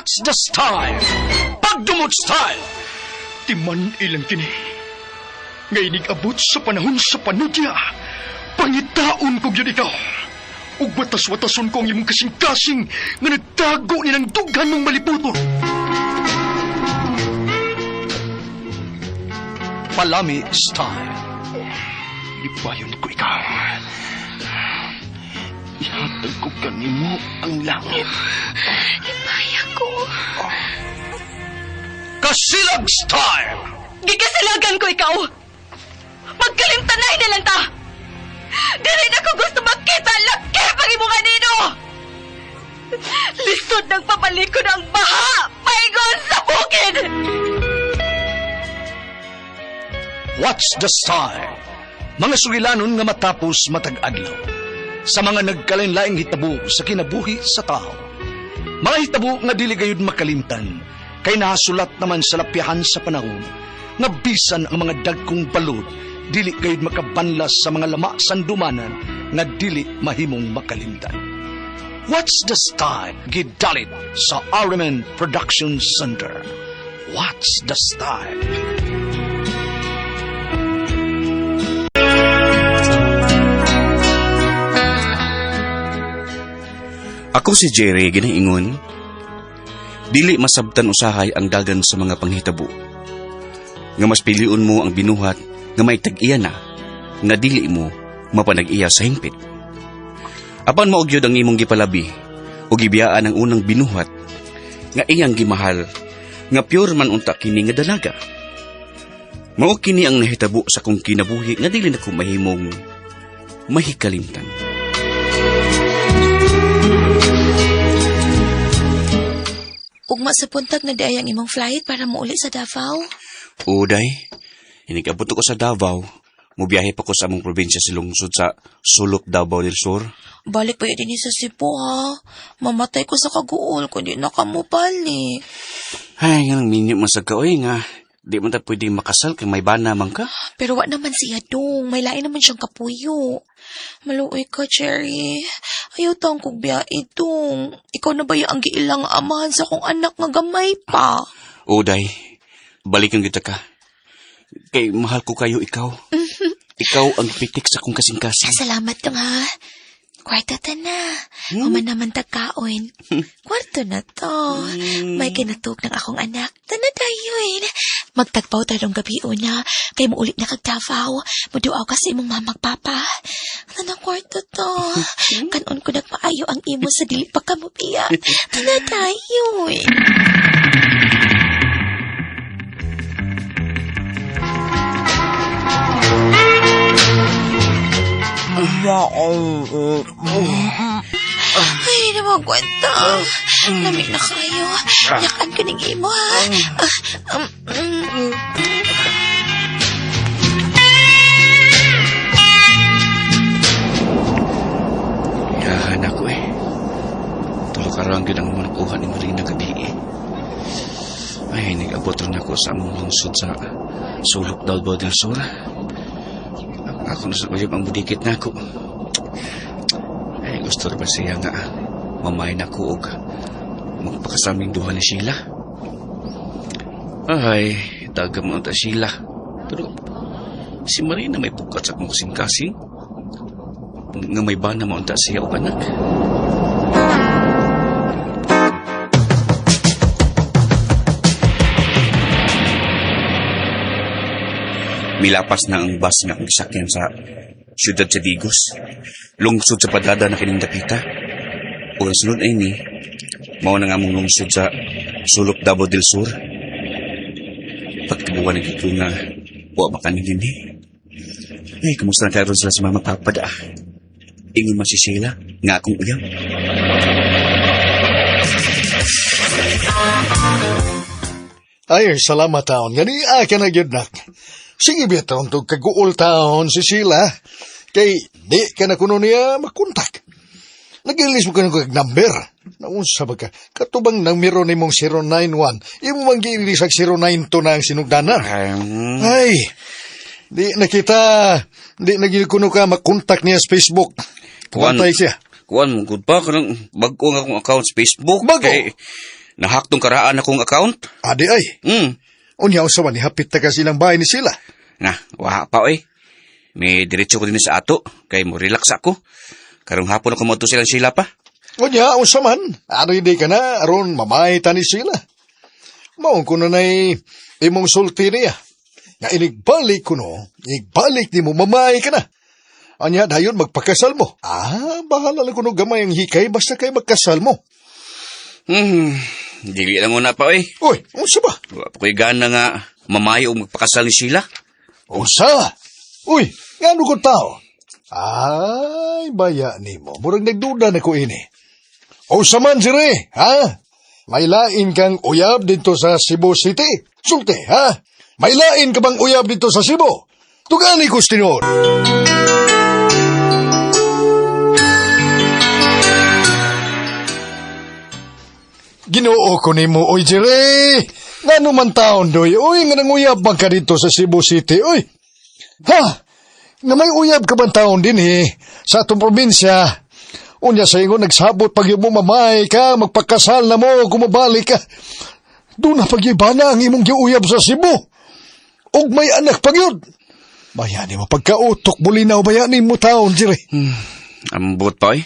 What's the style? Pagdumot style! Timan ilang kini. Nga abot sa panahon sa panudya. Pangitaon ko gyud ikaw. Ug watas-watason ko ang imong kasing-kasing nga nagtago ni ng dughan mong maliputon. Palami style. Lipayon ko ikaw. Ihatag ko kanimo ang langit. Hipaya ko. Kasilag style! Gikasilagan ko ikaw! Magkalimtanay na lang ta! Dili na ko gusto makita ang laki pag imong anino! Lisod ng pabalikon ang baha! Paingon sa bukid! What's the style? Mga sugilanon nga matapos matag adlaw. Sa mga nagkalain-laing hitabo sa kinabuhi sa tao. Mga hitabo nga dili gayud makalimtan, kay nahasulat naman sa lapyahan sa panahon, nga bisan ang mga dagkong balod, dili gayud makabanlas sa mga lama sandumanan nga dili mahimong makalimtan. What's the style? Gidalit sa RMN Production Center. What's the style? Ako si Jerry ginaingon. Dili masabtan usahay ang dagan sa mga panghitabo. Nga mas piliun mo ang binuhat nga may tag-iya na, nga dili mo mapanag-iya sa hingpit. Apan mao gyud ang imong gipalabi o gibiyaan ang unang binuhat nga iyang gimahal, nga pure man unta kini nga dalaga. Mao kini ang nahitabo sa kong kinabuhi nga dili nako mahimong mahikalimtan. Ugma sa puntag na di ay ang imong flight para muuli sa Davao. Uday, inigabot ko sa Davao. Mubiyahe pa ko sa among probinsya sa lungsod sa Sulok, Davao del Sur. Balik pa yun din sa Cebu, ha? Mamatay ko sa kaguol kung di na ka mo balik. Ay, nga nang minyo man sa kaoy nga. Di man ta pwede makasal kay may bana man ka. Pero wa naman siya dong. May lain naman siyang kapuyo. Maluoy ka, Cherry. Ayaw taong kog biyahe dong. Ikaw na ba yung ang giilang amahan sa akong anak nga gamay pa? Uday, balikan kita ka. Kay mahal ko kayo ikaw. Ikaw ang pitik sa kong kasing-kasing. Salamat dong, ha? Kwarto ta na. Human naman tagkaon. Kwarto na to. May kinatug ng akong anak. Tana dayon. Magtagpaw tarong gabi una. Kay muulit na kag Davao. Muduaw kasi imong mamag papa. Tana kwarto to. Kanon ko nagpaayo ang imo sa dili pa ka mobiya. Tana dayon. Ay, namagwanta. Lamig na kayo. Yakan ko ng imo, ha? Ah, Yahan ako eh. Tulo ka gyud ang makuha ni Marina gabi eh. Ay, nag-abot rin ako sa among lungsod sa Sulok, Davao del Sur. Ako na sa uyab ang budikit na ako. Ay, gusto rin ba siya nga mamay na ko og magpakasaming duha ni Sheila. Ay, taga mo ta Sheila. Pero si Marina may pukat sa akong kasing-kasing. Nga may bana maunta siya og anak. Milapas na ang bus nga akong gisakyan sa siyudad sa Digos. Lungsod sa padada na kining dapita. Ug ang sunod ay ni, mao na nga among lungsod sa Sulok, Davao del Sur. Pagtibuan ng ito nga, wa makanin din eh. Ay, kumusta na karon sila sa mama papa da? Ingon man si Sheila, nga akong uyab. Ay, salamat taon. Gani, ka na gyud nak. Sige bitaw to kaguol taon si Sheila. Kay di ka na kuno niya makontak. Nagilis mo ka ng kag number. Naunsa ba ka? Katubang numero ni mong 091. Imo man giilis ag 092 na ang sinugdanan. Ay, di na kita, di na gyud kuno ka makontak niya sa Facebook. Kuan- Kuantay siya. Kuan mo gud pa kanang bag-o nga akong account sa Facebook. Bag-o? Kay Nahaktong karaan akong account. Adi ay. Unya usa man hapit ta ka silang bahay ni sila. Na, waha pa oy. May diretso ko din sa ato kay mo relax ako. Karong hapon ako moadto silang sila pa. Unya usa man, ready ka na aron mamay ta ni sila. Mao kuno nay imong sulti niya. Nga inigbalik kuno, inigbalik nimo mamay ka na. Anya dayon magpakasal mo. Ah, bahala lang kuno gamay ang hikay basta kay magkasal mo. Dili lang una pa oy. Uy, unsa ba? Wa pa ko'y gana nga mamayo og magpakasal ni Sheila. Unsa? Uy, ngano ko tao? Ay, baya nimo. Murag nagduda na ko ini. Unsa man dire, ha? May lain kang uyab dito sa Cebu City? Sulti, ha? May lain ka bang uyab dito sa Cebu? Tugani ko tinuod. Ginoo ko nimo, oy Jere. Ngano man taon doy, oy nga nanguyab man ka dito sa Cebu City, oy. Ha? Nga may uyab ka bang taon din eh, sa atong probinsya. Unya sa ingon, nagsabot pag mo mamay ka, magpakasal na mo, kumabalik ka. Doon na pag-ibana ang imong giuyab sa Cebu. Og may anak pag yun. Bayani mo, pagkautok, bulinaw, bayani mo taon, Jere. Ambot pa oy.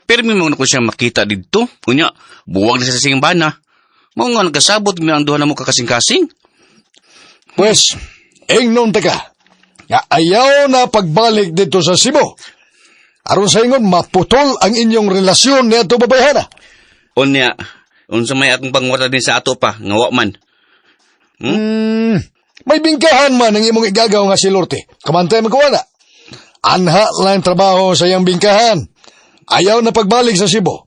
Pero may mga ko siya makita didto. Unya, buwag na sa sing bana. Mao nga nagkasabot mi ang duha na mo kakasing-kasing. Pwes, ingnon ta ka, nga ayaw na pagbalik dito sa Cebu. Aron sa ingon, maputol ang inyong relasyon ni ato babayhana. Unya, unsa may akong pangwarta din sa ato pa, nga wa man. May bingkahan man ang imong igagaw nga si Lorte. Kamantay magkuwala. Anha lang trabaho sa iyang bingkahan. Ayaw na pagbalik sa Cebu.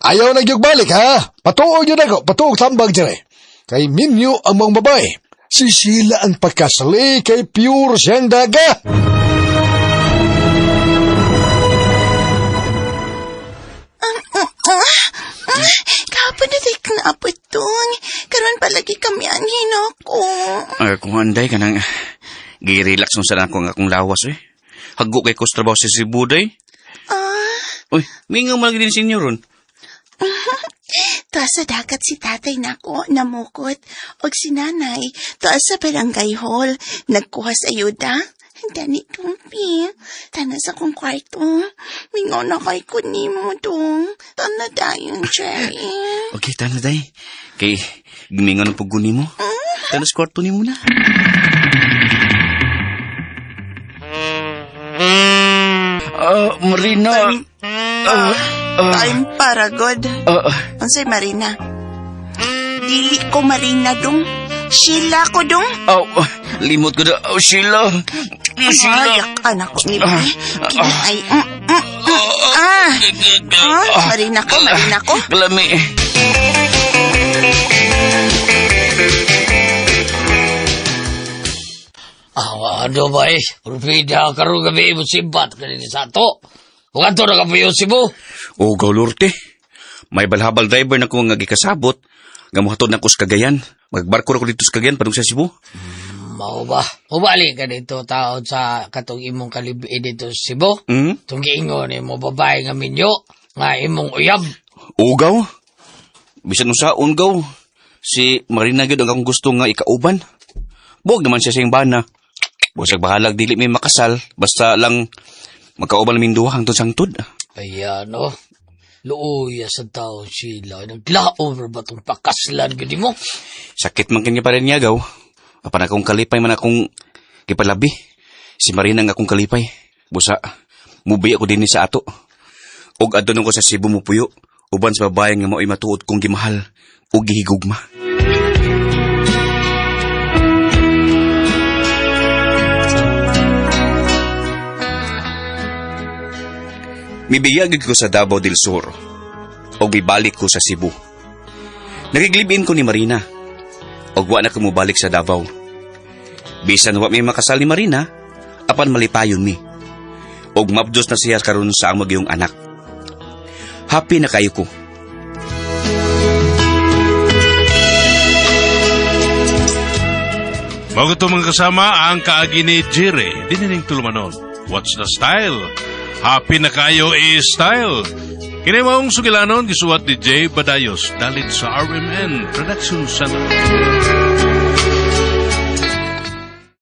Ayaw na gyud balik, ha? Patuog yun ako, patuog tambag dire. Kay minyo ang mga babae. Si Sheila ang pagkasali kay pure siyang daga. Kahapon na tayo kanaapot dong. Karon palagi kami ang hinako. Ay, kung anday ka nang gi-relax mo sa lang akong akong lawas eh. Hago kay ko sa trabaho sa Cebu day. Ah, Uy, mingaw man lagi din senyor ron. tuwa sa dagat si tatay nako namukot. Og si nanay, tuwa sa barangay hall, nagkuha sa ayuda. Dani tumpi, tana sa kong kwarto. Mingaw na kay ko nimo dong. Tana dayon, Jerry. Okay, tana day. Kay gimingaw ng puguni mo. Tana sa kwarto ni mo na. Ah, Marina. Time para god. Unsay Marina? Dili ko Marina dong. Sheila ko dong. Oh, limot ko na. Oh, Sheila. Sheila. Ayak anak ko ni Kini ay Ah. Ah, Marina ko, Marina ko. Kalami. Ah, ano ba eh? Rupida, karong gabi mo simbat ka din sa ato. Kung ato na kapuyo Cebu. O, Gaulurte. May balhabal driver na ko nga gikasabot. Nga mohatod na ko sa Cagayan. Magbarko na ko dito sa Cagayan padung sa Cebu. Mao ba? Ubali ka dito taon sa katong imong kalibi dito sa Cebu. Hmm? Itong giingon imo babae nga minyo, nga imong uyab. Ugaw? Bisan unsaon gaw. Si Marina gyud ang akong gusto nga ikauban. Buwag naman siya sa iyang bana. Busag bahalag dili may makasal. Basta lang magkauban naming duha hangtod sangtod. Ayan, oh. Luoya sa taon sila. Naglaover ba itong pakaslan gini mo? Sakit man kanya pa rin niya gaw. Apan akong kalipay man akong gipalabi. Si Marina ang akong kalipay. Busa, mubi ako dinhi sa ato. Og adto ko sa Cebu mupuyo. Uban sa babae nga mao'y matuod kong gimahal ug gihigugma. Mibiyag ko sa Davao del Sur og mibalik ko sa Cebu. Nagiglibin ko ni Marina. Og wa na ko mobalik sa Davao. Bisan wa may makasal ni Marina, apan malipayon mi. Og mabdos na siya karon sa among iyong anak. Happy na kayo ko. Mao to mga kasama ang kaagi ni Jire, dinining tulumanon. What's the style? Happy na kayo is style. Kini maong sugilanon gisuwat ni Jay Badayos dalit sa RMN Production Center.